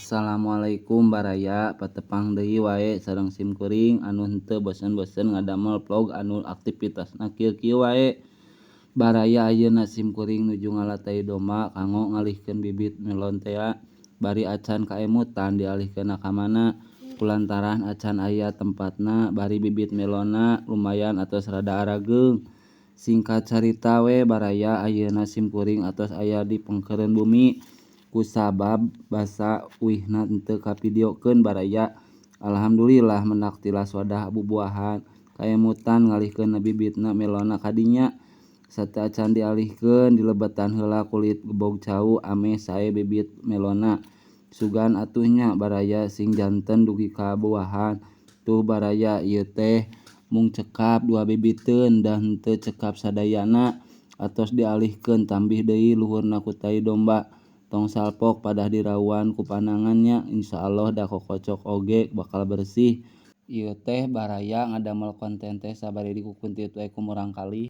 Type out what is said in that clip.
Assalamualaikum baraya, patepang deui wae sareng simkuring anu henteu bosen-bosen ngadamel vlog anu aktivitasna kieu-kieu wae. Baraya, ayeuna simkuring nuju ngala tai domba kanggo ngalihkeun bibit melon tea, bari acan kaemutan dialihkeunna ka mana kulantaran acan aya tempatna, bari bibit melonna lumayan atos rada arageung. Singkat carita we baraya, ayeuna simkuring atos aya di pengkeureun bumi, kusabab basa uihna henteu kavideokeun baraya. Alhamdulillah, mendak tilas wadah bubuahan, kaemutan ngalihkeun bibitna melonna ka dinya. Sateuacan dialihkeun, dilebetan heula kulit gebog cau ameh sae bibit melonna. Sugan atuh nya baraya, sing janten dugi ka buahan. Tuh baraya, ieu teh mung cekap dua bibiteun da henteu cekap sadayana, atos dialihkeun tambih deui luhurna ku tai domba. Tong salpok, padah dirauan ku panangan nya, insyaallah da kokocok oge bakal bersih. Ieu teh baraya, ngadamel konten teh sabari dikukuntit wae ku murangkalih.